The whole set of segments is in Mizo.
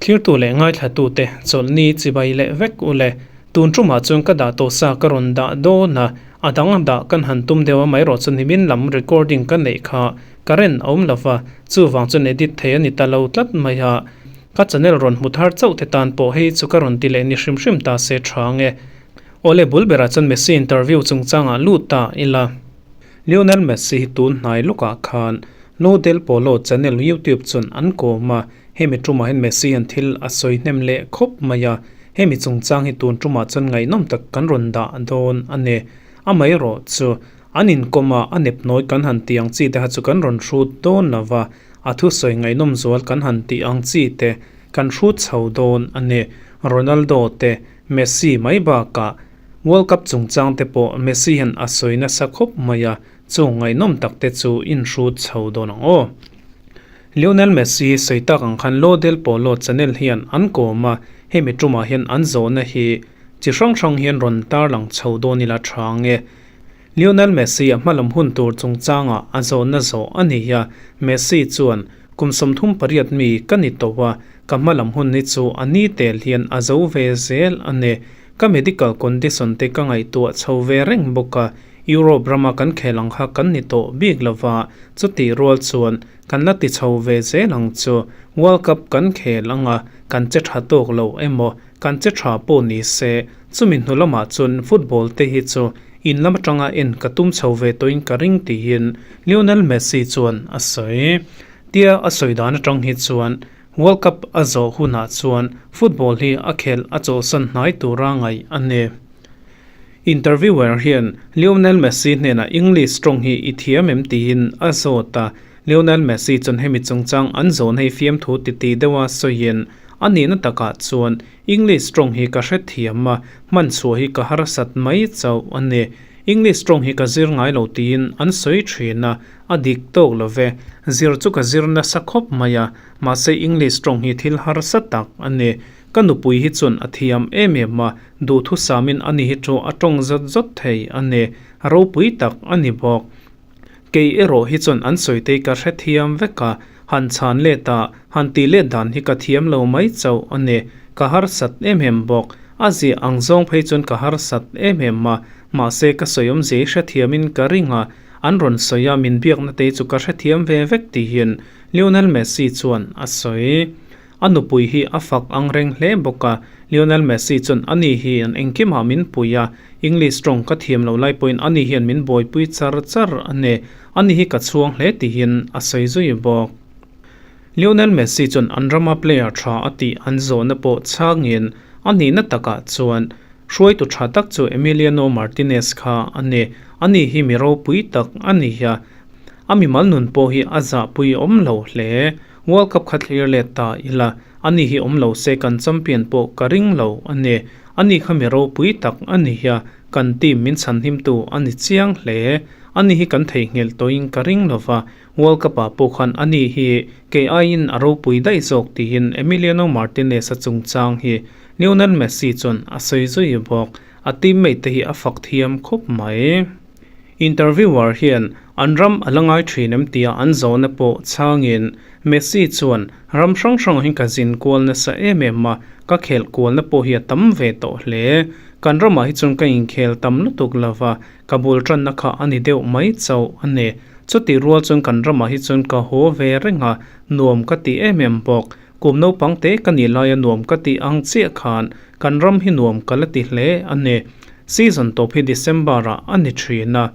Thlirtu leh ngaithlatute chawlhni chibai leh vek u le. Tun tumah chuan ka dah tawh sa ka rawn dah dawn a, a dang a dah kan han tum deuh a mai erawh chu nimin lam recording ka neih kha current a awm lo va, chuvang chuan edit thei a ni ta lo tlat mai a. Ka channel rawn hmu thar chauh te tan pawh hei chu ka rawn ti leh ni hrim hrim ta se tha ang e. Awle bul berah chuan Messi interview chungchangah lut ta ila. Lionel Messi hi tun hnai lawkah khan Lo Del Polo channel YouTube chuan an kawm a, hemi tumah hian Messi hian thil a sawi hnem leh khawp mai a, hemi chungchang hi tun tumah chuan ngaihnawm tak kan rawn dah dawn a ni. Amaherawh chu an inkawm a, a nepnawi kan han tih ang chi te kha chu kan rawn hrut dawn lo va, a thusawi ngaihnawm zual kan han tih ang chi te kan hrut chho dawn a ni. Ronaldo te Messi mai bakah World Cup chungchang te pawh Messi hian a sawi nasa khawp mai a, Chung ngaihnawm tak te chu inhrut chho dawn ang aw. Lionel Messi sawi tak ang khan Lo Del Polo channel hian an kawm a, hemi tumah hian an zawhna hi chi hrang hrang hian rawn tarlang chho dawn ila tha ang e. Lionel Messi a hmalam hun tur chungchangah a zawhna zawh a ni a, Messi chuan, Kum 38 mi ka ni tawh a, ka hmalam hun hi chu a ni tel hian a zo ve zel a ni. Ka medical condition te ka ngaihtuah chho ve reng bawk a, Europe rama kan khel ang kha kan ni tawh bik lo va, chutih rual chuan kan la ti chho ve zel ang chu. World Cup kan khel ang a, kan che tha tawk lo emaw, kan che tha pawh ni se, chumi hnu lamah chuan football te hi chu in lam atanga en ka tum chho ve tawhin ka ring tiin Lionel Messi chuan a sawi. Tia a sawi dan atang hi chuan World Cup a zawh hunah chuan football hi a khelh a chawlhsan hnai tura ngaih a ni. Interviewer hian Lionel Messi hnenah English tawng hi i thiam em tiin a zawt a, Lionel Messi chuan hemi chungchang an zawn hei fiamthu titi deuha sawiin a nihna takah chuan English tawng hi ka hrethiam a, hman chhuah hi ka harsat mai chauh a ni. English tawng hi ka zir ngai lo tiin an sawi thin a, a dik tawk lo ve. Zir chu ka zir nasa khawp mai a, mahse English tawng hi thil harsa tak a ni. Ka nupui hi chuan a thiam em em a, duhthusamin ani hi chu a tawng zawt zawt thei a ni, ropui tak a ni bawk. Kei erawh hi chuan an sawitei ka hrethiam vek a, han chhan let a, han tih let dan hi ka thiam lo mai chauh a ni, ka harsat em em bawk. A ziah ang zawng phei chuan ka harsat em em a, mahse ka sawi awmzia hi hrethiamin ka ring a, an rawn sawi a, min biakna te chu ka hrethiam ve vek tihin Lionel Messi chuan a sawi. A nupui hi a fak ang reng hle bawk a, Lionel Messi chuan ani hi an engkimah min pui a, English tawng ka thiam lo lai pawhin ani hian min buaipui char char a ni, ani hi ka chhuang hle tihin a sawi zui bawk. Lionel Messi chuan an rama player tha a tih an zawhna pawh chhangin a nihna takah chuan hruaitu tha tak chu Emiliano Martinez kha a ni, ani hi mi ropui tak a ni a, a mimal nun pawh hi a zahpui awm lo hle. World Cup kha thlir let ta ila, ani hi awm lo se kan champion pawh ka ring lo a ni. Ani kha mi ropui tak a ni a, kan team min chhanhimtu a ni chiang hle. Ani hi kan theihnghilh tawhin ka ring lo va, World Cup ah pawh khan ani hi kei aiin a ropui daih zawk tiin Emiliano Martinez-a chungchang hi Lionel Messi chuan a sawi zui bawk. A teammate te hi a fak thiam khawp mai. Interviewer hian an ram a la ngai thin em tia an zawhna pawh chhangin Messi chuan ram hrang hrangah hian ka zin kual nasa em em a, ka khelh kualna pawh hi a tam ve tawh hle. Kan ramah hi chuan ka inkhel tam lutuk lova, ka bul tanna kha a ni deuh mai chauh a ni. Chutih rual chuan kan ramah hi chuan ka haw ve reng a, nuam ka ti em em bawk. Kum naupang te ka nih laia nuam ka tih ang chiah khan kan ram hi nuam ka la ti hle a ni. Season tawp hi December ah a ni thin a,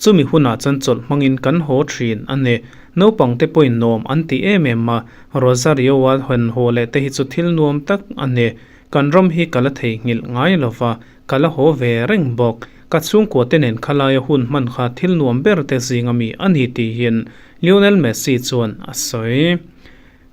chumi hunah chuan chawlh hmangin kan haw thin a ni. Naupang te pawhin nuam an ti em em a, Rosario a hawn haw leh te hi chu thil nuam tak a ni. Kan ram hi ka la theihnghilh ngai lo va, ka la haw ve reng bawk. Ka chhungkua te nen khalaia hun hman kha thil nuam ber te zinga mi a ni tihin Lionel Messi chuan a sawi.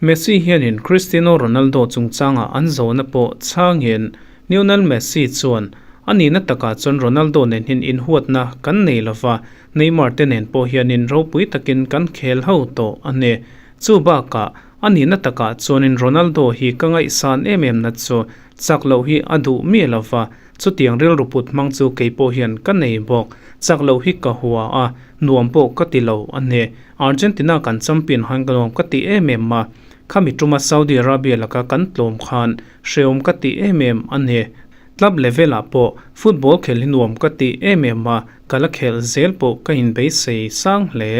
Messi hianin Cristiano Ronaldo chungchangah an zawhna pawh chhangin Lionel Messi chuan, A nihna takah chuan Ronaldo nen hian inhuatna kan nei lova, Neymar te nen pawh hianin ropui takin kan khel ho tawh a ni. Chu bakah, a nihna takah chuanin Ronaldo hi ka ngaihsan em em na chu chak loh hi a duh miah lova, Chutiang rilru put hmang chu kei pawh hian ka nei bawk. Chak loh hi ka hua a, nuam pawh ka ti lo a ni. Argentina kan champion han ka nuam ka ti em em a. Khami tuma Saudi Arabia laka kan tlawm khan hreawm ka ti em em a ni. Club level ah pawh football khel hi nuam ka ti em em a, ka la khelh zel pawh ka inbeisei sang hle.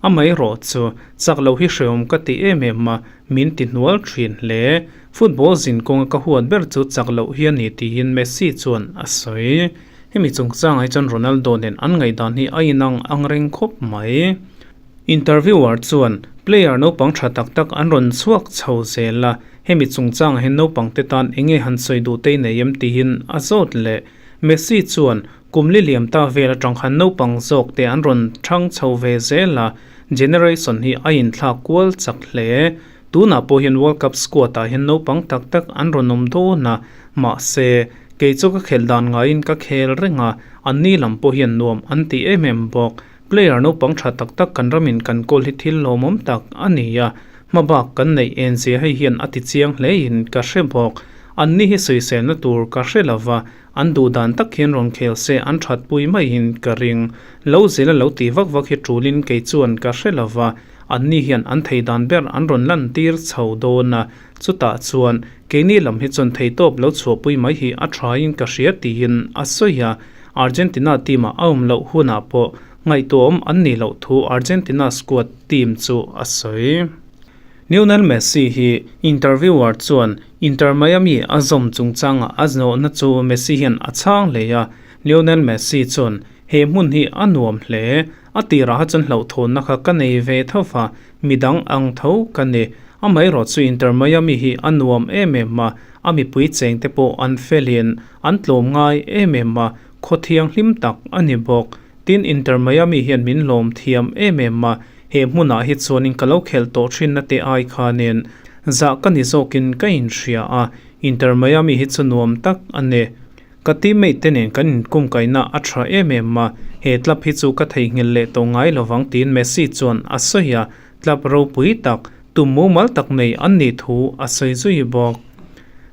Amaherawh chu chak loh hi hreawm ka ti em em a, min ti hnual thin hle. Football zin kawnga ka huat ber chu chak loh hi a ni tiin Messi chuan a sawi. Hemi chungchangah hi chuan Ronaldo nen an ngaihdan hi a inang ang reng khawp mai. Interviewer chuan player naupang tha tak tak an rawn chhuak chho zel a, hemi chungchangah hian naupang te tan eng nge han sawi duh te i nei em tiin a zawt leh. Messi chuan kum li liam ta vel atang khan naupang zawk te an rawn thang chho ve zel a, generation hi a inthlak kual chak hle. Tunah pawh hian World Cup squad ah hian naupang tak tak an rawn awm dawn a, mahse, kei chu ka khelh dan ngaiin ka khel reng a, anni lam pawh hian nuam an ti em em bawk. Player naupang tha tak tak kan ramin kan kawl hi thil lawmawm tak a ni a, hmabak kan neih en zia hei hian a ti chiang hlein ka hre bawk. Anni hi sawiselna tur ka hre lo va, an duh dan tak hian rawn khel se an thatpui maiin ka ring. Lo zela lo tih vak vak hi tulin kei chuan ka hre lo va, anni hian an thei dan ber an rawn lantir chho dawn a, chutah chuan keini lam hi chuan theitawp lo chhuahpui mai hi a thain ka hria tiin a sawi a. Argentina team-ah a awm loh hunah pawh ngaihtuahawm an nih loh thu Argentina squad team chu a sawi. Lionel Messi hi interviewer chuan Inter Miami a zawm chungchangah a zawhna chu Messi hian a chhang hle a, Lionel Messi chuan, He hmun hi a nuam hle. A tirah kha chuan hlauhthawnna kha ka nei ve tho va, midang ang tho ka ni. Amaherawh chu Inter Miami hi a nuam em em a, a mipui chengte pawh an felin an tlawm ngai em em a, khaw thianghlim tak a ni bawk. Tin, Inter Miami hian min lawm thiam em em a, he hmunah hi chuanin ka lo khelh tawh thinna te ai khanin zah ka ni zawkin ka inhria a, Inter Miami hi chu nuam tak a ni. Ka teammate te nen kan inkumkaihna a tha em em a, he club hi chu ka theihnghilh leh tawh ngai lovang tiin Messi chuan a sawi a, club ropui tak, tum mumal tak nei an nih thu a sawi zui bawk.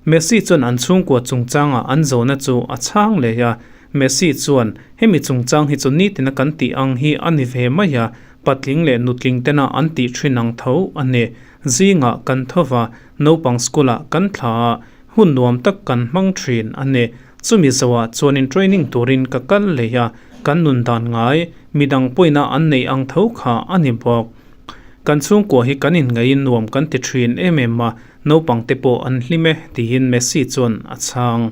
Messi chuan an chhungkua chungchanga an zawhna chu a chhang leh a, Messi chuan, Hemi chungchang hi chu nitina kan tih ang hi a ni ve mai a, patling leh nutling tena an tih thin ang tho a ni. Zingah kan tho va, naupang school ah kan thla a, Hun nuam tak kan hmang thin a ni. Chumi zoah chuanin training turin ka kal leh a, kan nun dan ngai, midang pawina an neih ang tho kha a ni bawk. Kan chhungkua hi kan inngaihin nuam kan ti thin em em a, naupang te pawh an hlim e, tiin Messi chuan a chhang.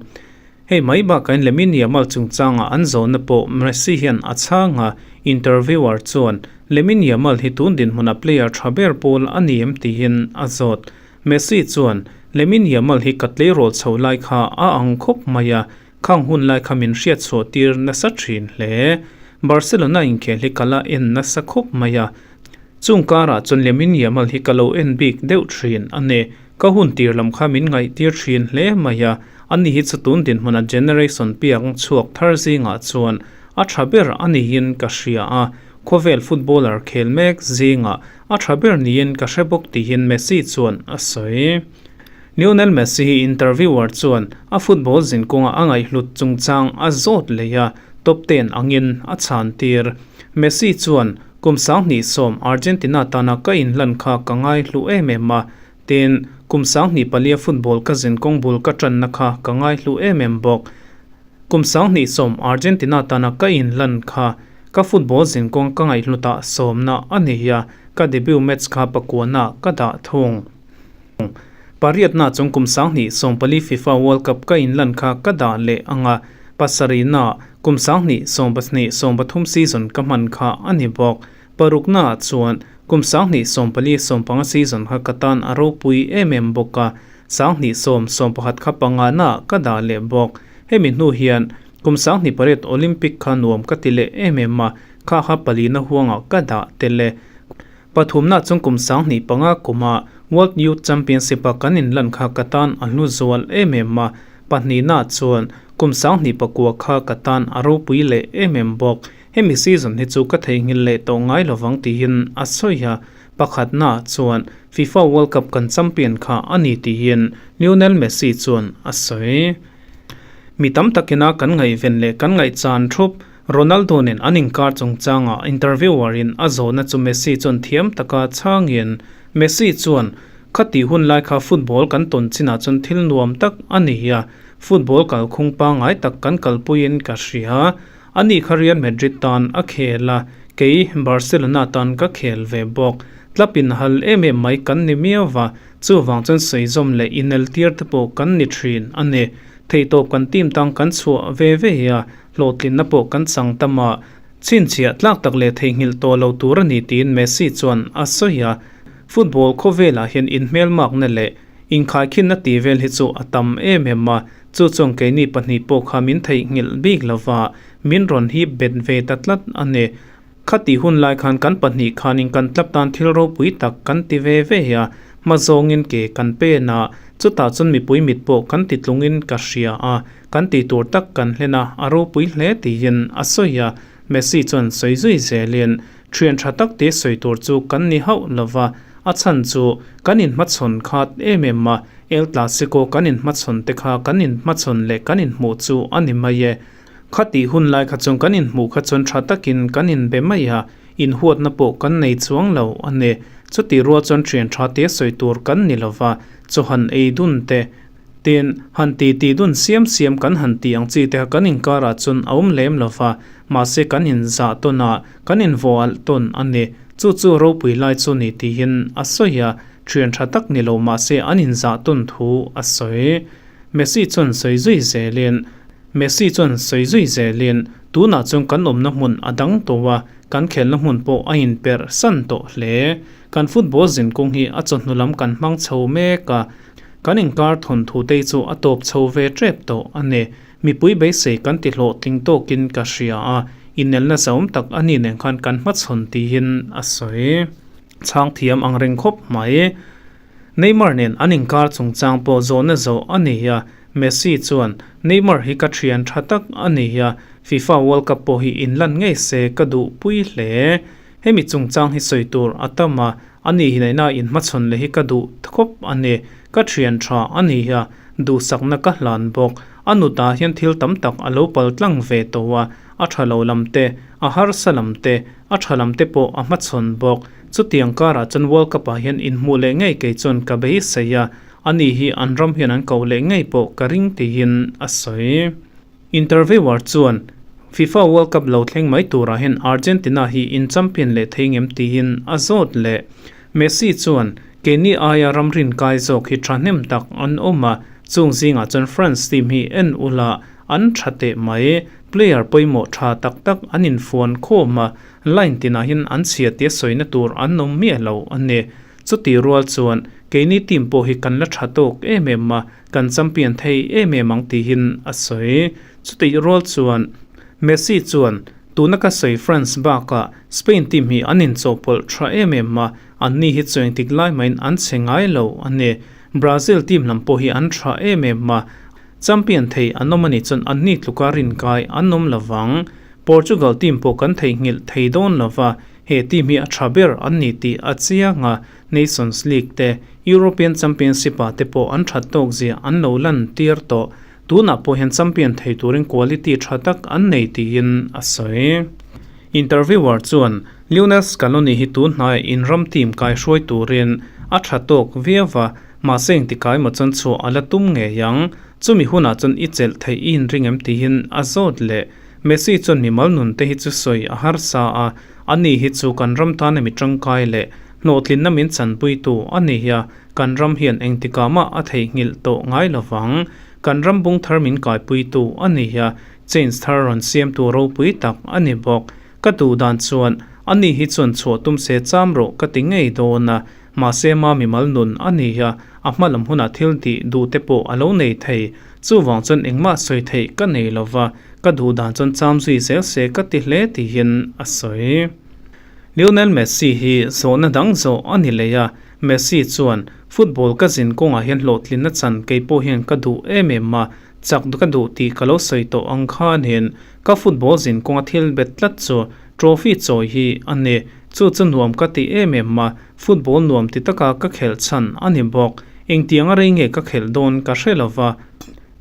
Hei mai bakah in Lamine Yamal chungchangah an zawhna pawh Messi hian a chhang a, interviewer chuan Lamine Yamal hi tun dinhmunah player tha ber pawl a ni em tiin a zawt. Messi chuan, Lamine Yamal hi ka tleirawl chho lai kha a ang khawp mai a, khang hun lai kha min hriat chhuah tir nasa thin hle. Barcelona inkhel hi ka la en nasa khawp mai a, chung karah chuan Lamine Yamal hi ka lo en bik deuh thin a ni. Ka hun tir lam kha min ngaihtir thin hle mai a, ani hi chu tun dinhmuna generation piak chhuak thar zingah chuan a tha ber a niin ka hria a, Khawvel footballer khel mek zingah a tha ber niin ka hre bawk tihin Messi chuan a sawi. Lionel Messi hi interviewer chuan a football zinkawnga a ngaihhlut chungchang a zawt leh a, top ten angin a chhan tir. Messi chuan, Kum 2010 Argentina tana ka inhlan kha ka ngaihlu em em a, tin, kum 2004 football ka zinkawng bul ka tanna kha ka ngaihlu em em bawk. Kum 2010 Argentina tana ka inlan kha ka football zinkawng ka ngaihhlutah sawmna a ni a, ka debut match kha pakuana ka dah thung. Pariatna chung kum 2014 FIFA World Cup ka inlan kha ka dah leh ang a, pasarihna kum 2022 23 season ka hman kha a ni bawk. Paruknaah chuan kum 2014 15 season kha ka tan a ropui em em bawk a, 2010 11 kha pangana ka dah leh bawk. Hemi hnu hian kum 2008 Olympic kha nuam ka ti leh em em a, kha kha palina huangah ka dah tel e. Pathumna chung kum 2005 kuma World Youth Championship a kan inlan kha ka tan a hlu zual em em a, pahnihna chuan kum 2009 kha ka tan a ropui leh em em bawk. Hemi season hi chu ka theihnghilh leh tawh ngai lovang tiin a sawi a, Pakhatna chuan FIFA World Cup kan champion kha a ni tiin Lionel Messi chuan a sawi. Mi tam takina kan ngaihven leh kan ngaihchan thup Ronaldo nen an inkar chungchangah interviewer in a zawhna chu Messi chuan thiam taka chhangin Messi chuan Khatih hun lai kha football kan tawn chinah chuan thil nuam tak a ni a, football kalkhung pangngai tak kan kalpuiin ka hria. Ani kha Real Madrid tan a khel a, kei Barcelona tan ka khel ve bawk. Tlap inhal em em mai kan ni miau va, chuvang chuan sawi zawm leh inel tir te pawh kan ni thin a ni. Theihtawp kan team tang kan chhuah ve ve a, hlawhtlinna pawh kan chang tam a, chhinchhiah tlak tak leh theihnghilh tawh lo tur a ni tiin Messi chuan a sawi a. Football khawvelah hian inhmelmakna leh inkhaikhinna tih vel hi chu a tam em em a, chu chuan keini pahnih pawh kha min theihnghilh bik lova min rawn hip bet ve ta tlat a ni. Khatih hun lai khan kan pahnih khanin kan tlap tan thil ropui tak kan ti ve ve a, hma zawngin ke kan pen a, chutah chuan mipui mit pawh kan ti tlungin ka hria a, kan tih tur tak kan hlen a, a ropui hle tiin a sawi a, Messi chuan sawi zui zelin Thian tha tak te sawi tur chu kan ni hauh lo va, a chhan chu kan inhmachhawn khat em em a, El Clasico kan inhmachhawn te kha kan inhmachhawn leh kan inhmuh chu a ni mai e. Khatih hun lai kha chuan kan inhmuh kha chuan tha takin kan inbe mai a, inhuatna pawh kan nei chuang lo a ni. Chutih rual chuan thian tha te sawi tur kan ni lo va, chaw han ei dun te, Tin, han ti ti dun siam siam kan han tih ang chi te kha kan inkarah chuan a awm lem lo va, mahse kan inzah tawn a, kan invaw alh tawn a ni. Chu chu ropui lai chu ni tiin a sawi a, thian tha tak ni lo mahse an inzah tawn thu a sawi. Messi chuan sawi zui zelin, Messi chuan sawi zui zelin, Tunah chuan kan awmna hmun a dang tawh a, kan khelna hmun pawh a inperh san tawh hle. Kan football zinkawng hi a chawhnu lam kan hmang chho mek a, Kan inkar thawn thu te chu a tawp chho ve tep tawh a ni. Mipui beisei kan ti hlawhtling tawkin ka hria a, inelna zauhawm tak a ni nen khan kan hmachhawn tiin a sawi. Chhang thiam ang reng khawp mai. Neymar nen an inkar chungchang pawh zawhna zawh a ni a, Messi chuan, Neymar hi ka thian tha tak a ni a, FIFA World Cup pawh hi inlan ngei se ka duhpui hle. Hemi chungchang hi sawi tur a tam a, A ni hi naina inhmachhawn leh hi ka duh khawp a ni. Ka thian tha a ni a, duhsakna ka hlan bawk. A nutah hian thil tam tak a lo pal tlang ve tawh a, a tha lo lam te, a harsa lam te, a tha lam te pawh a hmachhawn bawk. Chutiang karah chuan World Cup ah hian inhmuh leh ngei kei chuan ka beisei a, a ni hi an ram hian an koh leh ngei pawh ka ring tiin a sawi. Interviewer chuan, FIFA World Cup lo thleng mai turah hian Argentina hi in champion leh thei ngem tiin a zawt leh. Messi chuan, Keini aia ram rinkai zawk hi thahnem tak an awm a, chung zingah chuan France team hi en ula an tha teh mai. Player pawimawh tha tak tak an infuan khawm a, line tinah hian an chhia tia sawina tur an awm miah lo a ni. Chutih rual chuan, keini team pawh hi kan la tha tawk em em a, Kan champion thei em em ang tihin a sawi. Chutih rual chuan Messi chuan, Tuna ka sawi France bakah Spain team hi an inchawhpawlh tha em em a, anni hi chu engtik lai mahin an che ngai lo a ni. Brazil team lam pawh hi an tha em em a, champion thei an awm a nih chuan anni tluka rinkai an awm lo vang. Portugal team pawh kan theihnghilh thei dawn lo va, he team hi a tha ber an ni tih a chiang a, Nations League te, European Championship ah te pawh an that tawk zia an lo lan tir tawh. Tunah pawh hian champion thei turin quality tha tak an nei tiin a sawi. Interviewer chuan Lionel Scaloni hi tun hnaiah inram team kaihruai turin a tha tawk viau va, mahse engtikai emaw chuan chhuah a la tum ngei ang. Chumi hunah chuan i chelh theih i inring em tiin a zawt leh. Messi chuan mimal nun te hi chu sawi a harsa a, ani hi chu kan ram tana mi tangkai leh Hlawhtlinna min chanpuitu a ni a, kan ram hian engtikah mah a theihnghilh tawh ngai lo vang. Kan ram bung thar min kaipuitu a ni a, change thar rawn siamtu ropui tak a ni bawk. Ka duh dan chuan, ani hi chuan chhuah tum se cham rawh ka ti ngei dawn a, mahse ma mimal nun a ni a, a hma lam hunah thil tih duh te pawh a lo nei thei. Chuvang chuan engmah sawi theih ka nei lo va, ka duh dan chuan cham zui zel se ka ti hle tiin a sawi. Lionel Messi hi zawhna dang zawh a ni leh a, Messi chuan, Football ka zin kawngah hian hlawhtlinna chan kei pawh hian ka duh em em a, chak ka duh tih ka lo sawi tawh ang khanin ka football zin kawnga thil bet tlat chu trophy chawi hi a ni. Chu chu nuam ka ti em em a, football nuam ti taka ka khelh chhan a ni bawk. Engtianga rei nge ka khelh dawn ka hre lo va,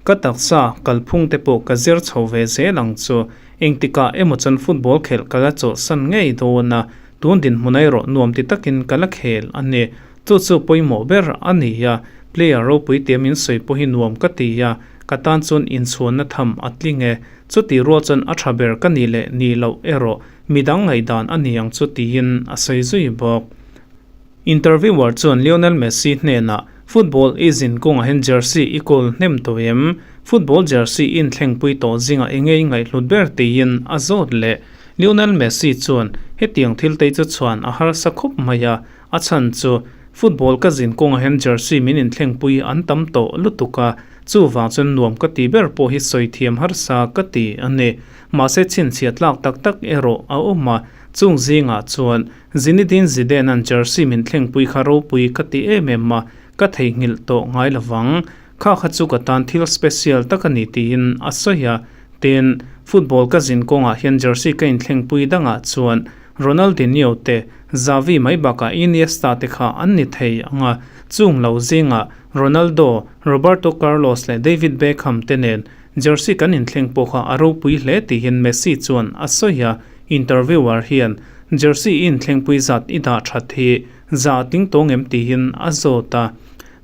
ka taksa kalphung te pawh ka zir chho ve zel ang chu. Engtikah emaw chuan football khelh ka la chawlhsan ngei dawn a, tun dinhmun erawh nuam ti takin ka la khel a ni. Chu chu pawimawh ber a ni a, player ropui tia min sawi pawh hi nuam ka ti a, ka tan chuan inchhuanna tham a tling e. Chuti rual chuan a tha ber ka ni leh ni loh erawh midang ngaihdan a ni ang chu tiin a sawi zui bawk. Interviewer chuan Lionel Messi hnenah, Football i zin kawngah hian jersey i kawl hnem tawh em? Football jersey i inthlengpui tawh zingah eng nge i ngaihhlut ber? tiin a zawt leh. Lionel Messi chuan, Hetiang thil te chu chhuan a harsa khawp mai a, a chhan chu football ka zin kawngah hian jersey min inthlengpui an tam tawh lutuk a, chuvang chuan nuam ka ti ber pawh hi sawi thiam harsa ka ti a ni. Mahse chhinchhiah tlak tak tak erawh a awm a, chung zingah chuan Zinedine Zidane-a'n jersey min thlengpui kha ropui ka ti em em a, ka theihnghilh tawh ngai lovang. Kha kha chu ka tan thil special tak a ni tiin a sawi a. Tin, football ka zin kawngah hian jersey ka inthlengpui dangah chuan Ronaldinho te, Xavi mai bakah Iniesta te kha an ni thei ang a, chung lo zingah Ronaldo, Roberto Carlos leh David Beckham te nen jersey kan inthleng pawh kha a ropui hle tiin Messi chuan a sawi a. Interviewer hian jersey i inthlengpui zat i dah that hi za a tling tawng em tiin a zawt a.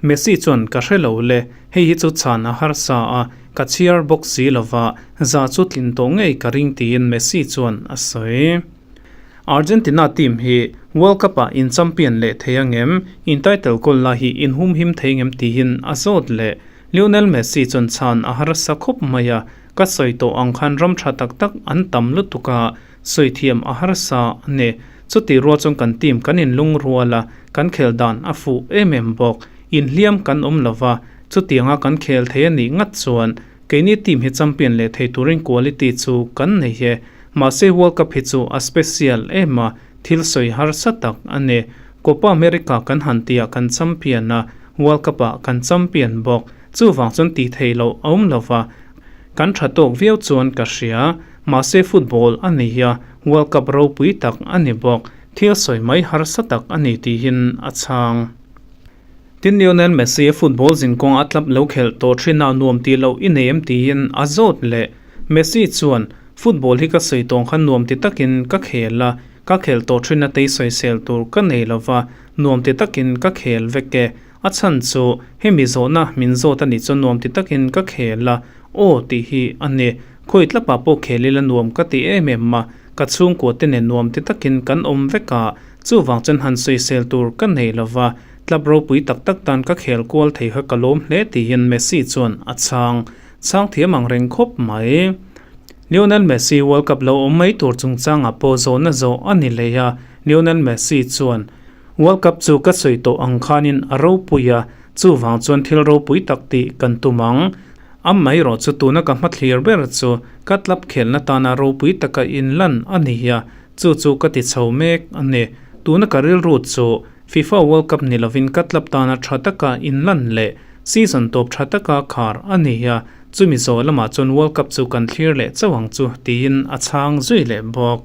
Messi chuan ka hre lo le, hei hi chu chhan a harsa a, ka chhiar bawk si lova, za chu tlin tawh ngei ka ring tiin Messi chuan a sawi. Argentina team hi World Cup ah in champion leh thei angem, in title kawl lai hi in humhim thei ngem tiin a zawt leh. Lionel Messi chuan chhan a harsa khawp mai a, Ka sawi tawh ang khan ram tha tak tak an tam lutuk a, sawi thiam a harsa a ni. Chuti rual chuan kan team kan inlung rual a, kan khel dan a fuh em em bawk. Inhliam kan awm lo va, chutianga kan khel thei a nih ngat chuan keini team hi champion leh thei turin quality chu kan nei e. Mahse World Cup hi chu a special em a, thil sawi harsa tak a ni. Copa America kan han tihah kan champion a, World Cup ah kan champion bawk. Chuvang chuan tih theih loh a awm lo va, kan tha tawk viau chuan ka hria. Mahse football a ni hi a, World Cup ropui tak a ni bawk. Thil sawi mai harsa tak a ni tihin a chhang. Tin Lionel Messi a football zinkawng a tlap lo khelh tawh thin a nuam tih loh i nei em tiin a zawt leh. Messi chuan, Football hi ka sawi tawng kha nuam ti takin ka khel a, ka khelh tawh thin a tei sawisel tur ka nei lo va, nuam ti takin ka khel vek e. A chhan chu hemi zawhna min zawt a nih chuan nuam ti takin ka khel a, aw tih hi a ni. Khawi tlapah pawh khel ila nuam ka ti em em a, ka chhungkua te nen nuam ti takin kan awm vek a, chuvang chuan han sawisel tur ka nei lo va, club ropui tak tak tan ka khel kual thei kha ka lawm hle tiin Messi chuan a chhang. Chhang thiam ang reng khawp mai. Lionel Messi World Cup lo awm mai tur chungchangah pawh zawhna zawh a ni leh a, Lionel Messi chuan, World Cup chu ka sawi tawh ang khanin a ropui a, chuvang chuan thil ropui tak tih kan tum ang. Amaherawh chu tuna ka hmathlir ber chu ka club khelna tana ropui taka inlan a ni a, chu chu ka ti chho mek a ni. Tuna ka rilru chu FIFA World Cup ni lovin ka club tana tha taka inlan leh season tawp tha taka khar a ni a, chumi zawh lamah chuan World Cup chu kan thlir leh chauh ang chu tiin a chhang zui leh bawk.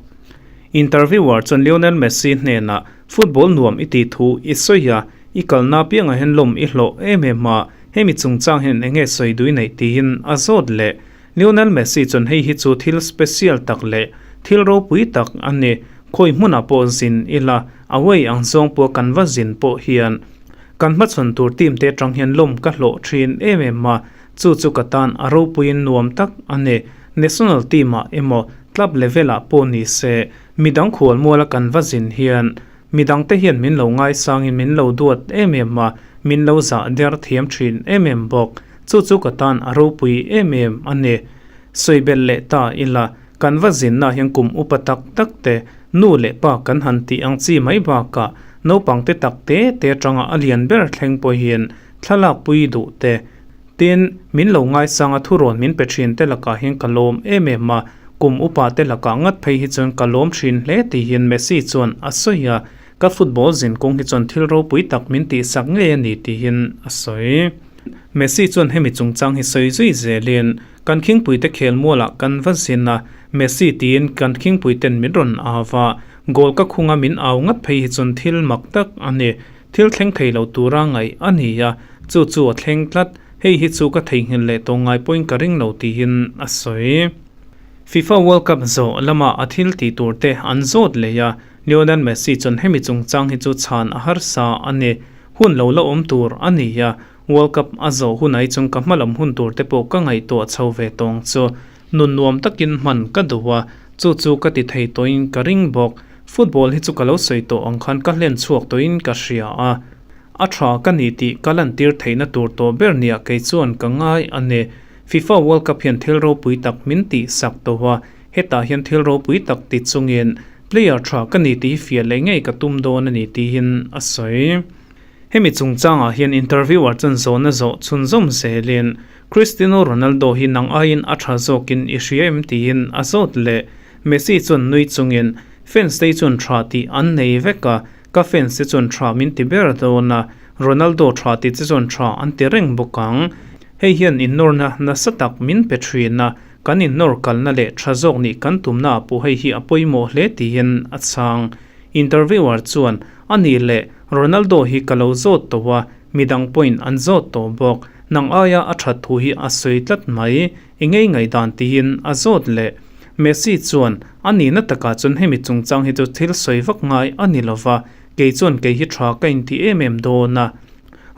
Interviewer chuan Lionel Messi hnenah football nuam i tih thu i sawi a, i kalna apiangah hian lawm i hlawh em em a, hemi chungchang hian eng nge sawi dui neih tiin a zawt leh. Lionel Messi chuan hei hi chu thil special tak leh thil ropui tak a ni, khawi hmunah pawh zin ila, away ang zawng pawh kan va zin pawh hian kan hmachhawn tur team te atang hian lawm ka hlawh thin em em a, Chu chu ka tan a ropuiin nuam tak a ni. National team ah emaw club level ah pawh ni se, midang khualmuala kan va zin hian midang te hian min lo ngaisangin min lo duat em em a, min lo zah der thiam thin em em bawk. Chu chu ka tan a ropui em em a ni. Sawi belh leh ta ila, kan va zinna hian kum upa tak tak te, nu leh pa kan han tih ang chi mai bakah naupang te tak te te atanga a lian ber thleng pawhin thlalak pui duh te, Tin, min lo ngaisang a thurawn min pe thin te lakah hian ka lawm em em a, kum upa te lakah ngat phei hi chuan ka lawm thin hle tihin Messi chuan a sawi a, ka football zin kawng hi chuan thil ropui tak min tihsak ngei a ni tihin a sawi. Messi chuan hemi chungchang hi sawi zui zelin, Kan khingpuite khelmualah kan va zin a, Messi tiin kan khingpuiten min rawn au a, goal ka khunga min au ngat phei hi chuan thil mak tak a ni. Thil thleng thei lo tura ngaih a ni a, chu chu a thleng tlat, hei hi chu ka theihnghilh leh tawh ngai pawhin ka ring lo tiin a sawi. FIFA World Cup zawh lama a thil tih tur te an zawt leh a, Lionel Messi chuan hemi chungchang hi chu chhan a harsa a ni. Hun lo la awm tur a ni a, World Cup a zawh hunah hi chuan ka hmalam hun tur te pawh ka ngaihtuah chho ve tawng chu. Nun nuam takin hman ka duh a, chu chu ka ti thei tawhin ka ring bawk. Football hi chu ka lo sawi tawh ang khan ka hlen chhuak tawhin ka hria a. A tha ka ni tih ka lantir theihna tur tawh ber nia kei chuan ka ngai a ni. FIFA World Cup hian thil ropui tak min tih sak tawh a, hetah hian thil ropui tak ti chungin player tha ka ni tih hi fiah leh ngei ka tum dawn a ni tiin a sawi. Hemi chungchangah hian interviewer chuan zawhna zawh chhunzawm zelin Cristiano Ronaldo hi nang aiin a tha zawkin i hria em tiin a zawt leh. Messi chuan nui chungin fans te hi chuan tha tih an nei vek a, Ka fans te chuan tha min ti ber dawn a, Ronaldo tha ti che chuan tha an ti reng bawk ang. Hei hian innawrna nasa tak min pe thin a, kan innawr kalna leh tha zawk nih kan tumna ah pawh hei hi a pawimawh hle tiin a chhang. Interviewer chuan, A nih leh, Ronaldo hi ka lo zawt tawh a, midang pawhin an zawt tawh bawk. Nang aia a that thu hi a sawi tlat mai. I ngei ngaihdan tiin a zawt leh. Messi chuan, A nihna takah chuan hemi chungchang hi chu thil sawi vak ngai a ni lova, kei chuan kei hi tha ka inti em em dawn a.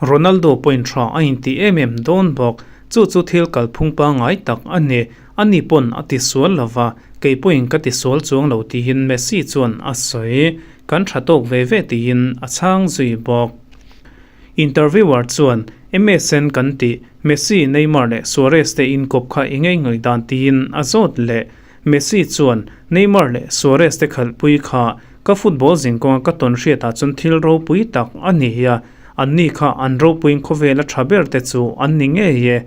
Ronaldo pawhin tha a inti em em dawn bawk. Chu chu thil kalphung pangngai tak a ni. Ani pawn a ti sual lova, kei pawhin ka ti sual chuang lo tiin Messi chuan a sawi. Kan tha tawk ve ve tiin a chhang zui bawk. Interviewer chuan, MSN kan tih, Messi, Neymar leh Suarez te inkawp kha i ngei ngaih dan tiin a zawt leh. Messi chuan, Neymar leh Suarez te khalhpui kha ka football zinkawnga ka tawn hriatah chuan thil ropui tak a ni a, anni kha an ropuiin khawvela tha ber te chu an ni ngei e.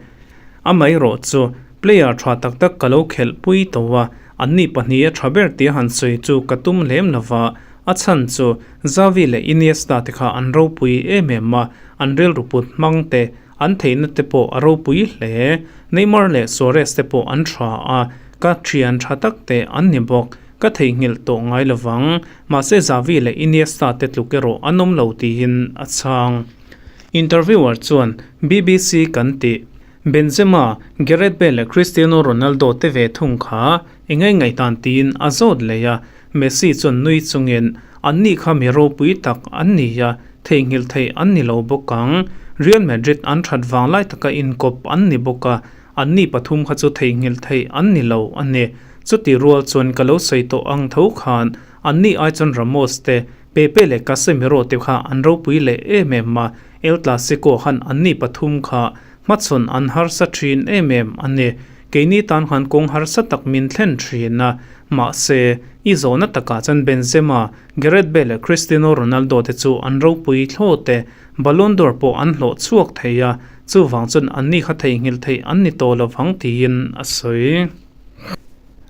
Amaherawh chu, player tha tak tak ka lo khelhpui tawh a, anni pahniha tha ber tia han sawi chu ka tum lem lova, A chhan chu Xavi leh Iniesta te kha an ropui em em a, an rilru put hmang te, an theihna te pawh a ropui hle. Neymar leh Suarez te pawh an tha a, ka thian tha tak te an ni bawk. Ka theihnghilh tawh ngai lovang. Mahse Xavi leh Iniesta te tluk erawh an awm lo tiin a chhang. Interviewer chuan BBC kan tih. Benzema, Gareth Bale leh Cristiano Ronaldo te ve thung kha i ngaingaihdan tiin a zawt leh a. Messi chuan nui chungin, Anni kha mi ropui tak an ni a, theihnghilh theih an ni lo bawk ang. Real Madrid an that vang lai taka inkawp an ni bawk a, anni pathum kha chu theihnghilh theih an ni lo a ni. Chuti rual chuan ka lo sawi tawh ang tho khan, anni ai chuan Ramos te, Pepe leh Casemiro te kha an ropui leh em em a, El Clasico khan anni pathum kha Hmachhawn an harsa thin em em a ni. Keini tan khan kawng harsa tak min thlen thin a. Mahse, i zawhna takah chuan Benzema, Gareth Bale leh Cristiano Ronaldo te chu an ropui thlawt e. Ballon d'Or pawh an hlawh chhuak thei a, chuvang chuan anni kha theihnghilh theih an ni tawh lovang tiin a sawi.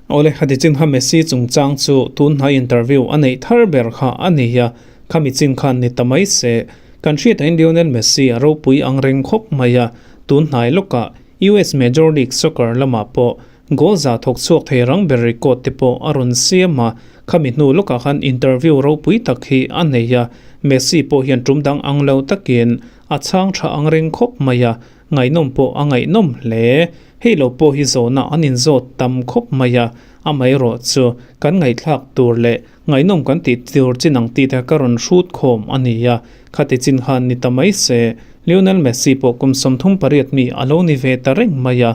Awle, khati chin kha Messi chungchang chu tun hnai interview a neih thar ber kha a ni a, khami chin khan ni ta mai se. Kan hriatahin Lionel Messi a ropui ang reng khawp mai a, tun hnai lawkah US Major League Soccer lamah pawh goal za thawk chhuak thei rang ber record te pawh a rawn siam a, khami hnu lawkah khan interview ropui tak hi a nei a, Messi pawh hian tum dang ang lo takin a chhang tha ang reng khawp mai a, Ngaihnawm pawh a ngaihnawm hle. Hei lo pawh hi zawhna an inzawt tam khawp mai a, amaherawh chu kan ngaihthlak tur leh ngaihnawm kan tih tur chin ang tih te ka rawn hrut khawm a ni a, khati chin khan ni ta mai se. Lionel Messi pawh kum 38 mi a lo ni ve ta reng mai a,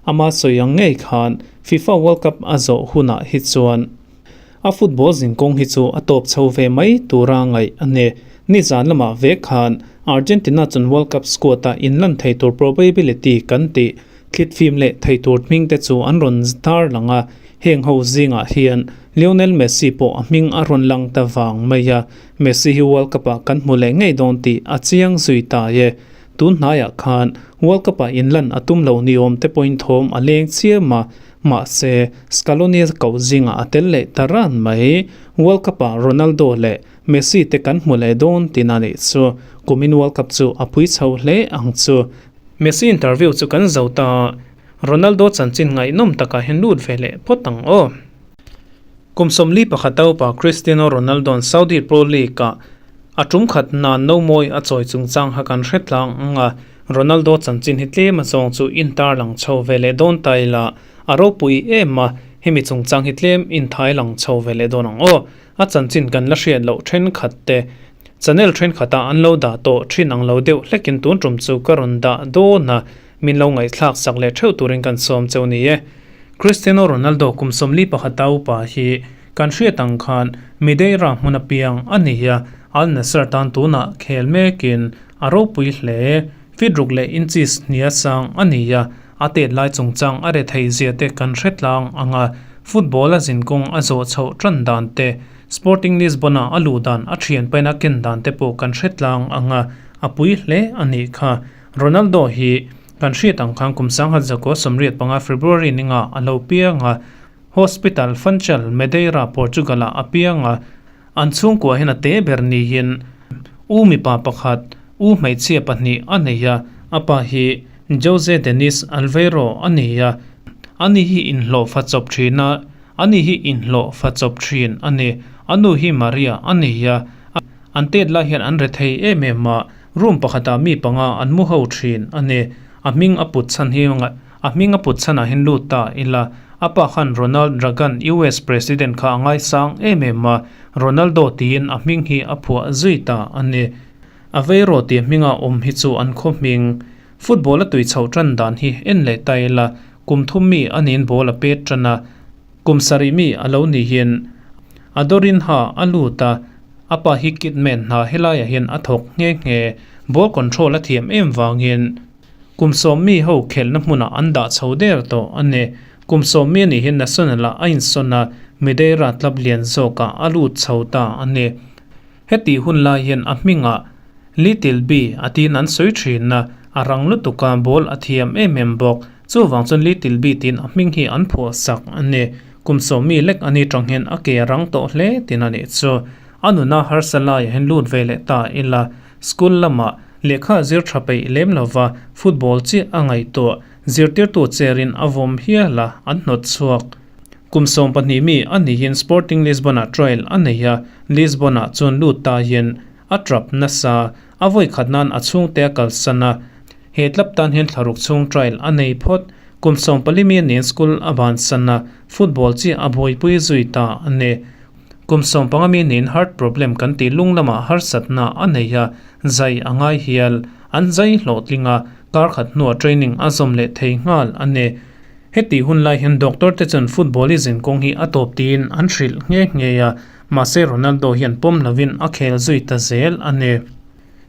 ama sawi ang ngei khan FIFA World Cup a zawh hunah hi chuan A football zinkawng hi chu a tawp chho ve mai tura ngaih a ni. Nizan lamah ve khan Argentina chuan World Cup squad-a inlan thei tur probability kan tih thlit fim leh thei tur hming te chu an rawn tar lang a, heng ho zingah hian Lionel Messi pawh a hming a rawn lang ta vang mai a, Messi hi World Cup-ah kan hmu leh ngei dawn tih a chiang zui ta e. Tun hnaiah khan World Cup-ah inlan a tum lo niawm te pawhin thawm a leng chiam a, Mahse, Scaloni koh zingah a tel leh ta ran mai. World Cup-ah Ronaldo leh Messi te kan hmu leh dawn tina nih chu. Kumin World Cup chu a pui chho hle ang chu. Messi interview chu kan zo ta a, Ronaldo chanchin ngaihnawm takah hian lut ve leh phawt ang aw. Kum 41 upa Cristiano Ronaldo-a'n Saudi Pro League-ah a tum khat nan nomawi a chawi chungchang kha kan hre tlang ang a, Ronaldo chanchin hi tlem a zawng chu intar lang chho ve leh dawn ta ila, a ropui em a, hemi chungchang hi tlem inthai lang chho ve leh dawn ang aw. A chanchin kan la hriat loh thenkhat te. Channel thenkhatah an lo dah tawh thin ang lo deuh hlekin tun tum chu ka rawn dah dawn a, min lo ngaihthlak sak leh theuh turin kan sawm cheu ni e. Cristiano Ronaldo kum 41 a upa hi kan hriat ang khan Madeira hmun a piang a ni a, Al Nassr tan tunah khel mekin a ropui hle. Feet ruk leh inches hnia sang a ni a, a tet lai chungchang a rethei zia te kan hre tlang ang a, football a zinkawng a zawh chhoh tan dan te, Sporting Lisbon-a a luh dan a thian pain a ken dan te pawh kan hre tlang ang a, a pui hle a nih kha. Ronaldo hi kan hriat ang khan kum 1985 February ninga a lo piang a, Hospital Funchal, Madeira, Portugal-ah a piang a, an chhungkua hian a te ber niin u mipa pakhat, u hmeichhia pahnih a nei a, a pa hi Jose Denis Alveiro a ni a, ani hi inhlawhfa chawp thin a, ani hi inhlawhfa chawp thin a ni. A nu hi Maria a ni a, an tet lai hian an rethei em em a, room pakhatah mi panga an mu ho thin a ni. A hming a put chhan hi a hming a put chhanah hian lut ta ila, a pa khan Ronald Reagan US President kha a ngaisang em em a, Ronaldo tiin a hming hi a phuah zui ta a ni. Aveiro tih hminga awm hi chu an khaw hming. Football a tui chhoh tan dan hi en leh ta ila, kum thum mi a niin ball a pet tan a, kum sarih mi a lo ni hian a dawrin ha a lut a, a pa hi kit man hna helaiah hian a thawk nghe nghe. Ball control a thiam em vangin kum sawm mi ho khelhna hmunah an dah chho der tawh a ni. Kum sawm mi a nih hian National ah a insawn a, Madeira club lian zawkah a lut chho ta a ni. Hetih hun lai hian a hmingah Little Bee a tiin an sawi thin a, a rang lutuk a, ball a thiam em em bawk. Chuvang chuan Little Bee tiin a hming hi an phuah sak a ni. Kum sawm mi lek a ni tang hian a ke a rang tawh hle tin a nih chu. A nuna harsa laiah hian lut ve leh ta ila, school lamah lehkha zir tha peih lem lova football chiah a ngaihtuah zirtirtu cherin a vawm hial a, an hnawt chhuak. Kum 12 mi a nihin Sporting Lisbon-ah trial a nei a, Lisbon-ah chuan lut ta hian a trap nasa, a vawi khat nan a chhungte a kalsan a, he club tan hian thlaruk chhung trial a nei phawt. Kum 14 mi a niin school a bansan a, football chiah a buaipui zui ta a ni. Kum 15 mi niin heart problem kan tih lung lamah harsatna a nei a, zai a ngai hial. An zai hlawhtling a, kar khat hnuah training a zawm leh thei nghal a ni. Heti hun lai hian doctor te chuan football i zin kawng hi a tawp tiin an hrilh nghe nghe a, mahse Ronaldo hian pawm lovin a khel zui ta zel a ni.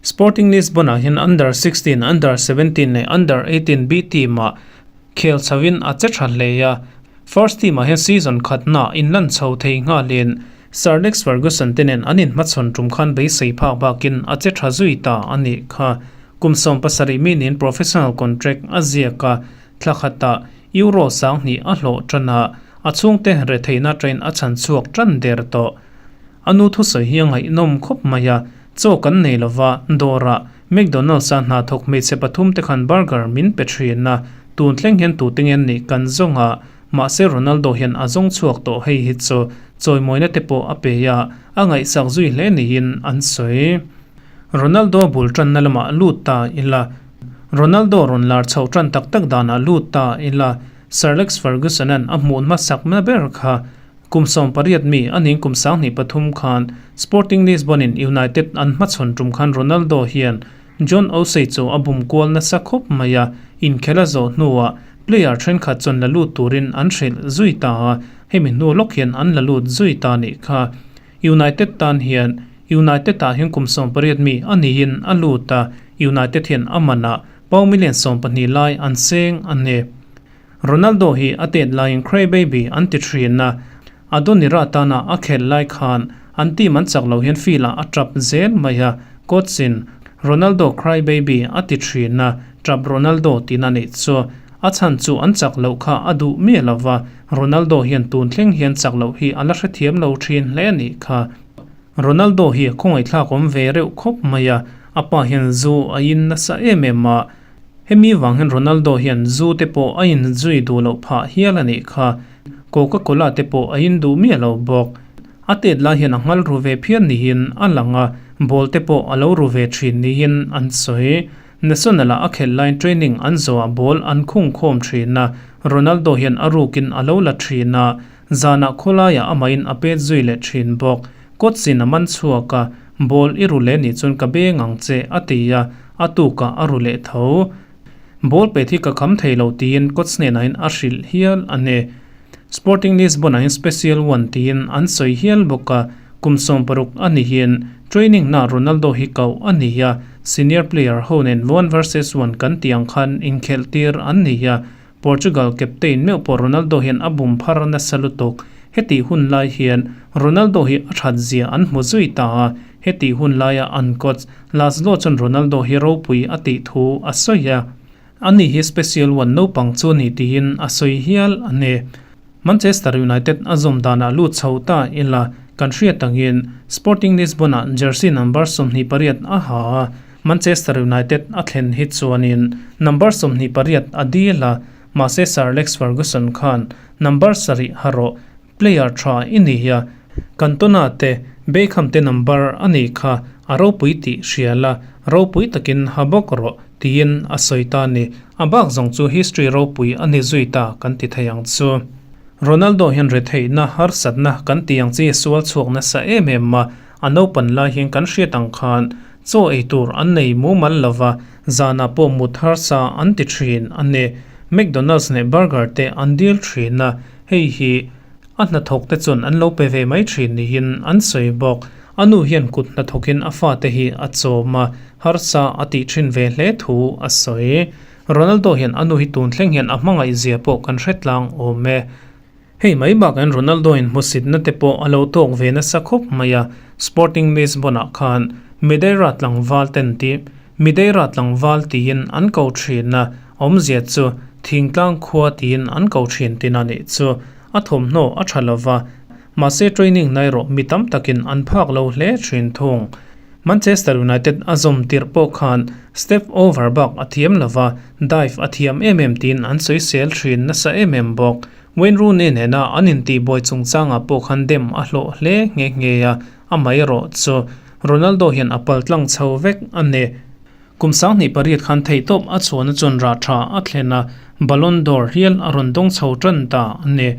Sporting Lisbon ah hian under 16, under 17 leh under 18 B team ah khel chhoin a che tha hle a, first team ah hian season khatna inlan chho thei nghalin Sir Alex Ferguson te nen an inhmachhawn tum khan beisei phak bakin a che tha zui ta a nih kha. Kum 17 mi niin professional contract a ziak a, Thla khatah Euro 2000 a hlawh tan a, a chhungte retheihna train a chhan chhuak tan der tawh. A nu thusawi hi a ngaihnawm khawp mai a, chaw kan nei lova, dawrah McDonald's-a hna thawk hmeichhe pathum te khan burger min pe thin a, tun thleng hian tute nge nih kan zawng a, mahse Ronaldo hian a zawng chhuak tawh hei hi chu chawimawina te pawh a pe a, a ngaihsak zui hle niin an sawi. Ronaldo bul tanna lamah lut ta ila. Ronaldo rawn lar chhoh tan tak tak danah lut ta ila, Sir Alex Ferguson-a'n a hmuh hmasak na ber kha kum 18 mi a ning kum 23 khan Sporting Lisbon-in United an hmachhawn tum khan Ronaldo hian John Osei chu a bum kual nasa khawp mai a, inkhel a zawh hnuah player thenkhat chuan la lut turin an hrilh zui ta a, hemi hnu lawk hian an la lut zui ta nih kha. United tan hian United ah hian kum 18 mi a niin a lut a, United hian a manah pau million 12 lai an seng a ni. Ronaldo hi a tet laiin Cry Baby an ti thin a, Adonira tana a khel lai khan an team an chak lo hian field ah a tap zel mai a, coach in Ronaldo Cry Baby a ti thin a, tap Ronaldo tina nih chu a chhan chu an chak loh kha a duh miah lova, Ronaldo hian tun thleng hian chak loh hi a la hrethiam lo thin hle a nih kha. Ronaldo hi a khawngaihthlak awm ve reuh khawp mai a, a pa hian zu a in nasa em em a, hemi vang hian Ronaldo hian zu te pawh a in zui duh loh phah hial a nih kha, Coca Cola te pawh a in duh miah lo bawk. A tet lai hian a nghal ru ve phian niin a lang a, ball te pawh a lo ru ve thin niin an sawi. National ah a khelh laiin training an zawhah ball an khung khawm thin a, Ronaldo hian a rukin a lo la thin a, zanah khawlaiah amahin a pet zui leh thin bawk. Coach in a man chhuak a, Ball i ru leh nih chuan ka beng ang che, a ti a, a tukah a ru leh tho. Ball pet hi ka kham thei lo tiin coach hnenah a hrilh hial a ni. Sporting Lisbon-ah hian Special One tiin an sawi hial bawk a, kum 60 a nihin training naah Ronaldo hi koh a ni a, senior player ho nen one versus one kan tih ang khan inkhelh tir an ni a, Portugal captain meuh pawh Ronaldo hian a bum phar nasa lutuk. Hetih hun lai hian Ronaldo hi a that zia an hmu zui ta a, hetih hun laia an coach Laszlo chuan Ronaldo hi ropui a tih thu a sawi a. Ani hi Special One naupang chu a ni tiin a sawi hial a ni. Manchester United a zawm danah lut chho ta ila kan hriat angin Sporting Lisbon-ah jersey number 28 a ha a, Manchester United a thlen hi chuanin number 28 a dil a, mahse Sir Alex Ferguson khan number 7 ha rawh, player tha i ni a, Cantona te Beckham te number a nih kha a ropui tih hria la, ropui takin ha bawk rawh tiin a sawi ta a ni. A bak zawng chu history ropui a ni zui ta kan ti thei ang chu. Ronaldo hian retheihna, harsatna kan tih ang chi sual chhuak nasa em em a, a naupan lai hian kan hriat ang khan chaw ei tur an nei mumal lova, zanah pawh mut harsa an ti thin a ni. McDonald's leh burger te an dil thin a, hei hi A hnathawk te chuan an lo pe ve mai thin niin an sawi bawk. A nu hian kut hnathawkin a fate hi a chawm a, harsa a tih thin ve hle thu a sawi. Ronaldo hian a nu hi tun thleng hian a hmangaih zia pawh kan hre tlang awm e. Hei mai bakah hian Ronaldo in hmusitna te pawh a lo tawk ve nasa khawp mai a, Sporting Lisbon ah khan Madeira tlangval ten tih Madeira tlangval tiin an ko thin a, awmzia chu thingtlang khua tiin an ko thin tin a nih chu. A thawmhnaw a tha lova, mahse training na erawh mi tam takin an phak lo hle thin thung. Manchester United a zawm tirh pawh khan step over bak a thiam lova, dive a thiam em em tiin an sawisel thin nasa em em bawk. Wayne Rooney nena an intihbuai chungchangah pawh khan dem a hlawh hle nghe nghe a, amaherawh chu Ronaldo hian a paltlang chho vek a ni. Kum 2008 khan theihtawp a chhuahna chuan rah tha a thlen a, Ballon d'Or hial a rawn dawng chho tan ta a ni.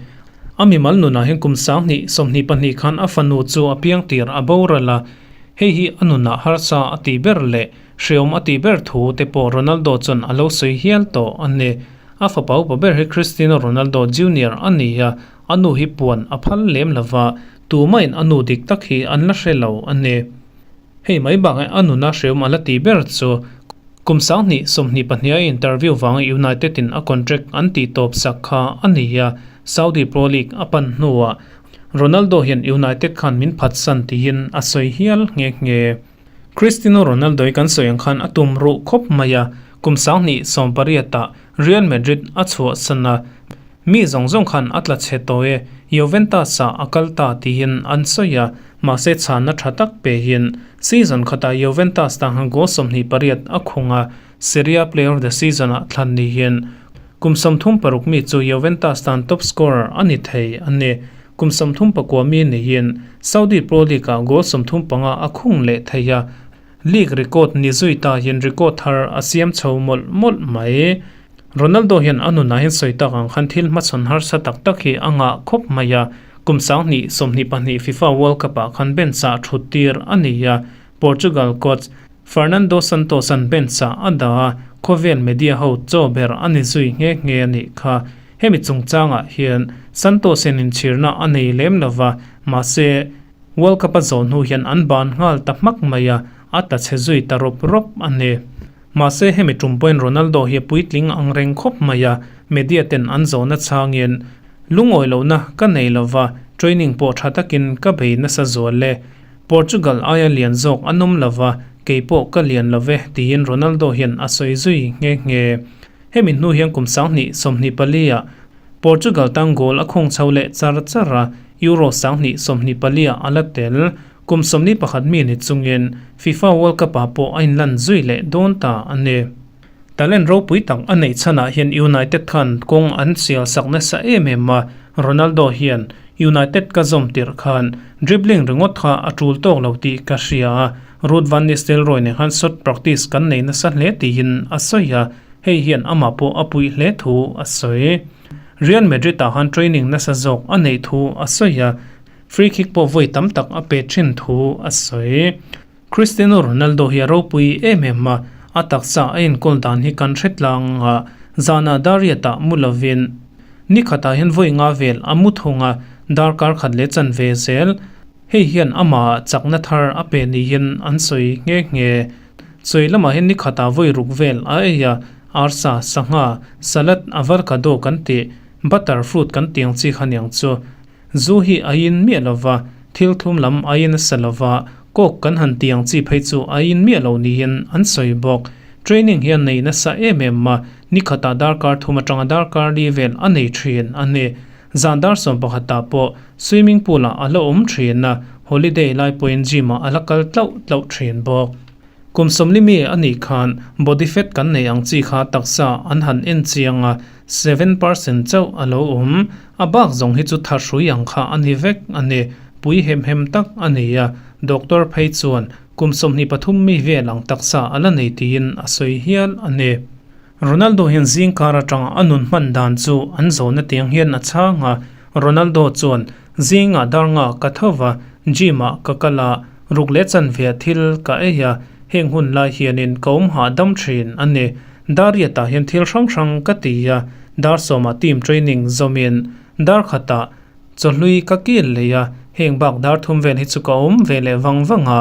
A mimal nunah hian kum 2022 khan a fanu chu a piang tir a boral a, hei hi a nunah harsa a tih ber leh hreawm a tih ber thu te pawh Ronaldo chuan a lo sawi hial tawh a ni. A fapa upa ber hi Cristiano Ronaldo Junior a ni a, a nu hi puan a phal lem lova, tumahin a nu dik tak hi an la hre lo a ni. Hei mai bakah a nuna hreawm a la tih ber chu kum 2022 a interview vanga United in a contract an tih tawp sak kha a ni a, Saudi Pro League a pan hnuah Ronaldo hian United khan min phatsan tiin a sawi hial nghe nghe. Cristiano Ronaldo hi kan sawi ang khan a tum ruh khawp mai a, kum 2018 ah Real Madrid a chhuahsan a, Mi zawng zawng khan a tla chhe tawh e, Juventus ah a kal ta tiin an sawi a, mahse chhanna tha tak pe hian season khatah Juventus tan khan goal 28 a khung a, Serie A player of the season ah thlan ni hian kum 36 mi chu Juventus tan top scorer a ni thei a ni. Kum 34 mi ni hian Saudi Pro League ah goal 35 a khung leh thei a, League record ni zui ta hian record thar a siam chho mawlh mawlh mai. Ronaldo hian a nunah hian sawi tak ang khan thil hmachhawn harsa tak tak hi a ngah khawp mai a, kum 2022 FIFA World Cup ah khan bench ah thut tir a ni a, Portugal coach Fernando Santos an bench ah a dah a, khawvel media ho chaw ber a ni zui nghe nghe a nih kha. Hemi chungchangah hian Santos hian inchhirna a nei lem lova, mahse, World Cup a zawh hnu hian an ban nghal ta hmak mai a, a tla chhe zui ta rawp rawp a ni. Mahse hemi tum pawhin Ronaldo hi a puitling ang reng khawp mai a, media ten an zawhna changin lungawi lohna ka nei lova, training pawh tha takin ka bei nasa zual e. Portugal aia lian zawk an awm lova, kei pawh ka lian love tiin Ronaldo hian a sawi zui nghe nghe. Hemi hnu hian kum 2024 ah Portugal tan goal a khung chho leh char char a, Euro 2024 ah a la tel. Kum 41 mi ni chungin FIFA World Cup ah pawh a inlan zui leh dawn ta a ni. Talent ropui tak a neih chhanah hian United khan kawng an sial sak nasa em em a, Ronaldo hian United ka zawm tirh khan dribbling ringawt kha a tul tawk lo tih ka hria a, Ruud van Nistelrooy nen khan shot practice kan nei nasa hle tiin a sawi a, Hei hian amah pawh a puih hle thu a sawi. Real Madrid ah khan training nasa zawk a neih thu a sawi a, free kick pawh vawi tam tak a pe thin thu a sawi. Cristiano Ronaldo hi a ropui em em a, a taksa a enkawl dan hi kan hre tlang a, zanah Dariat-ah mu lovin ni khatah hian vawi nga vel a mu thung a, darkar khat leh chanve zel. Hei hian amah chakna thar a pe niin an sawi nghe nghe. Chawi lamah hian ni khatah vawi ruk vel a ei a, arsa, sangha, salad, avocado kan tih, butter fruit kan tih ang chi kha niang chu. Zu hi a in miah lo va, thil thlum lam a in a sa lo va, coke kan han tih ang chi phei chu a in miah lo niin an sawi bawk. Training hi a nei nasa em em a, ni khatah darkar thum atanga darkar li vel a nei thin a ni. Zan dar 11 ah pawh swimming pool ah a la awm thin a, holiday lai pawhin gym ah a la kal tlauh tlauh thin bawk. Kum sawmli mi a nih khan body fat kan nei ang chi kha taksa an han en chiang a, 7% chauh a lo awm. A bak zawng hi chu tha hrui ang kha a ni vek a ni, pui hem hem tak a ni a, doctor phei chuan kum 23 mi vel ang taksa a la nei tiin a sawi hial a ni. Ronaldo hian zingkar atanga a nun hman dan chu an zawhna tiang hian a chhang a, Ronaldo chuan, Zingah dar nga ka tho va, gym ah ka kal a, ruk leh chanve thil ka ei a, heng hun lai hianin ka awm hahdam thin a ni. Dar riatah hian thil hrang hrang ka ti a, dar sawmah team training zawmin dar khatah Chawhlui ka kil lei a, heng bak dar thum vel hi chu ka awm ve leh vang vang a,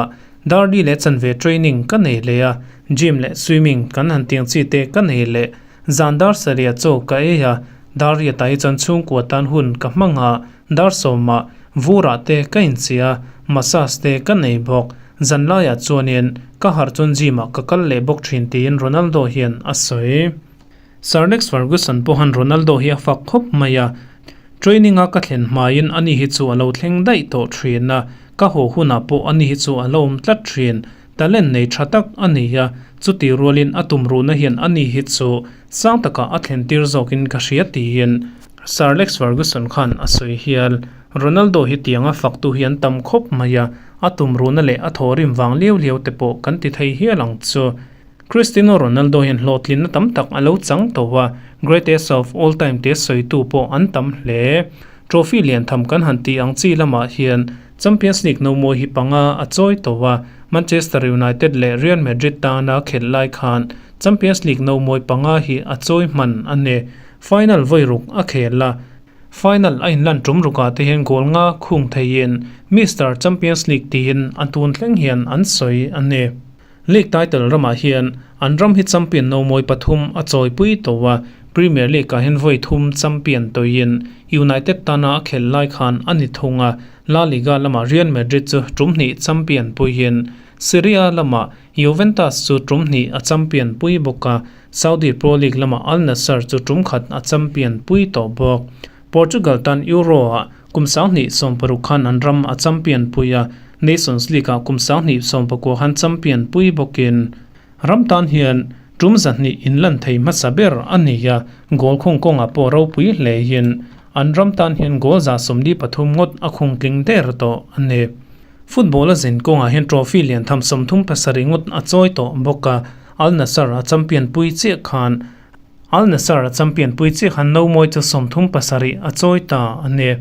dar li leh chanve training ka nei leh a, gym leh swimming kan han tiang chi te ka nei leh, zan dar sarih chaw ka ei a, dar riatah hi chuan chhungkua tan hun ka hmang a, dar sawmah vurah te ka inchih a, massage te ka nei bawk, zan laiah chuanin ka harh chuan gym ah ka kal leh bawk thin tiin Ronaldo hian a sawi. Sir Alex Ferguson pawhan Ronaldo hi a fak khawp mai a, training a ka thlen hmain ani hi chu a lo thleng daih tawh thin a, ka haw hunah pawh ani hi chu a lo awm tlat thin. Talent nei tha tak a ni a, chuti rualin a tumruhna hian ani hi chu sang takah a thlen tir zawkin ka hria tiin Sir Alex Ferguson khan a sawi hial. Ronaldo hi tianga faktu hi an tam khawp mai a, a tumruhna leh a thawhrim vang liau liau te pawh kan ti thei hial ang chu. Cristiano Ronaldo hian hlawhtlinna tam tak a lo chang tawh a, greatest of all time tia sawitu pawh an tam hle. Trophy lian tham kan han tih ang chi lamah hian Champions League nomawi hi panga a chawi tawh a, Manchester United leh Real Madrid tana khelh lai khan Champions League nomawi panga hi a chawi hman a ni. Final vawi ruk a khel a, final a inlan tum rukah te hian goal nga khung theiin Mister Champions League tiin a tun thleng hian an sawi a ni. League title ramah hian an ram hi champion nomawi pathum a chawipui tawh a, Premier League ah hian vawi thum champion tawhin United tana a khelh lai khan a ni thung a, La Liga lamah Real Madrid chu tum hnih champion puiin Serie A lamah Juventus chu tum hnih a champion pui bawk a, Saudi Pro League lamah Al Nassr chu tum khat a champion pui tawh bawk. Portugal tan Euro-ah kum 2016 khan an ram a champion pui a, Nations League-ah kum 2019 khan champion pui bawkin ram tan hian tum zahnih inlan thei hmasa ber a ni a, goal khung kawngah pawh ropui hlein an ram tan hian goal 43 ngawt a khung tling der tawh a ni. Football a zin kawngah hian trophy lian tham 37 ngawt a chawi tawh bawk a, Al Nassr a champion pui chiah khan Al Nassr a champion pui chiah khan nomawi chu 37 a chawi ta a ni.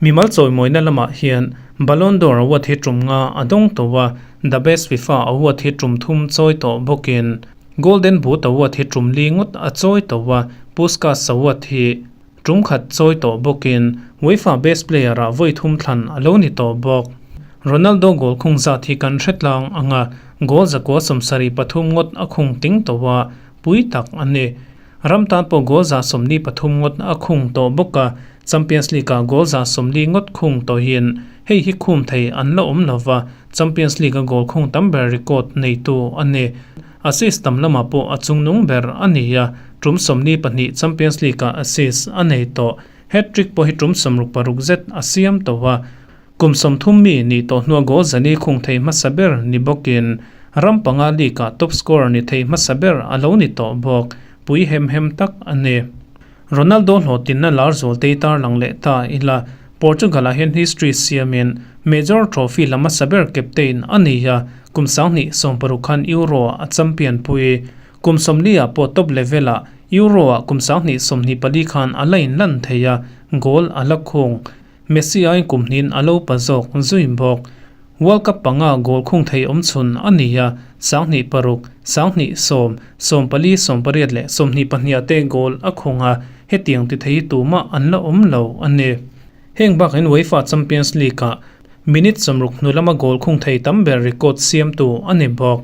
Mimal chawimawina lamah hian Ballon d'Or award hi tum nga a dawng tawh a, The Best FIFA award hi tum thum chawi tawh bawkin Golden Boot award hi tum li ngawt a chawi tawh a, Puskas award hi tum khat chawi tawh bawkin UEFA Best Player ah vawi thum thlan a lo ni tawh bawk. Ronaldo goal khung zat hi kan hre tlang ang a, goal 173 ngawt a khung ting tawh a, pui tak a ni. Ram tan pawh goal 73 ngawt a khung tawh bawk a, Champions League ah goal 40 ngawt khung tawhin hei hi khum thei an la awm lova, Champions League a goal khung tam ber record neitu a ni. Assist tam lamah pawh a chungnung ber a ni a, tum 42 Champions League ah assist a nei tawh. Hat-trick pawh hi tum 66 zet a siam tawh a. Kum 30 mi nih tawh hnua goal zali khung thei hmasa ber ni bawkin ram panga league ah top scorer ni thei hmasa ber a lo ni tawh bawk, pui hem hem tak a ni. Ronaldo hlawhtlinna lar zual tei tarlang leh ta ila, Portugal ah hian history siamin major trophy la hmasa ber captain a ni a, kum 2016 khan Euro ah a champion pui. Kum 40 ah pawh top level ah Euro ah kum 2024 khan a la inlan thei a, goal a la khung. Messi aiin kum hnihin a lo pa zawk zui bawk. World Cup panga goal khung thei awmchhun a ni a, 2006, 2010, 14, 18 leh 22 ah te goal a khung a, hetiang ti thei tumah an la awm lo a ni. Heng bakin UEFA Champions League-ah minute 60 hnu lama goal khung thei tam ber record siamtu a ni bawk.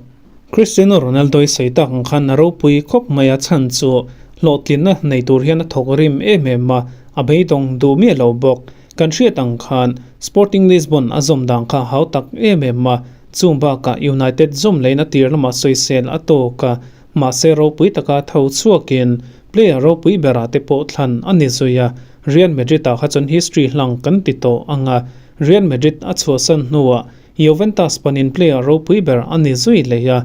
Cristiano Ronaldo i sawi tak ang khan a ropui khawp mai a chhan chu hlawhtlinna nei tur hian a thawk rim em em a, a beidawng duh miah lo bawk. Kan hriat ang khan Sporting Lisbon a zawm dan kha hau tak em em a, chung bakah United zawm leina tir lamah sawisel a tawk a, mahse ropui taka tho chhuakin player ropui berah te pawh thlan a ni zui a, Real Madrid ah kha chuan history hlang kan ti tawh ang a, Real Madrid a chhuahsan hnuah Juventus panin player ropui ber a ni zui leh a,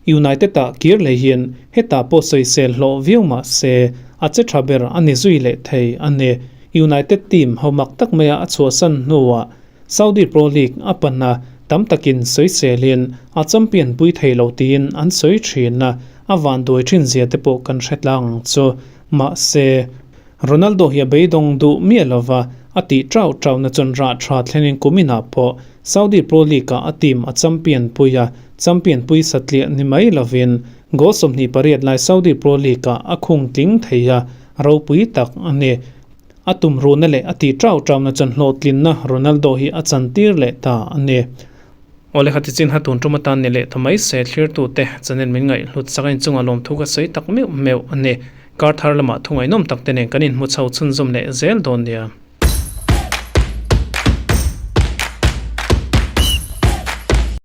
United ah kir lehin hetah pawh sawisel hlawh viau mah se a che tha ber a ni zui leh thei a ni. United team ho mak tak maia a chhuahsan hnuah Saudi Pro League a pan a, tam takin sawiselin a champion pui thei lo tiin an sawi thin a, a vanduai thin zia te pawh kan hre tlang ang chu. Mahse. Ronaldo hi a beidawng duh miah lova, a tih trauh trauhna chuan rah tha thlenin kuminah pawh Saudi Pro League-ah a team a champion pui a, champion pui satliah ni mai lovin goal 28 lai Saudi Pro League-ah a khung tling thei a, ropui tak a ni. A tumruhna leh a tih trauh trauhna chuan hlawhtlinna Ronaldo hi a chantir leh ta a ni. Awle kha tichin ha tun tum atan ni leh ta mai se thlirtute channel min ngaihhlut sak a inchungah lawmthu ka sawi tak meuh meuh a ni. Kar thar lamah thu ngaihnawm tak te nen kan inhmu chho chhunzawm leh zel dawn nia.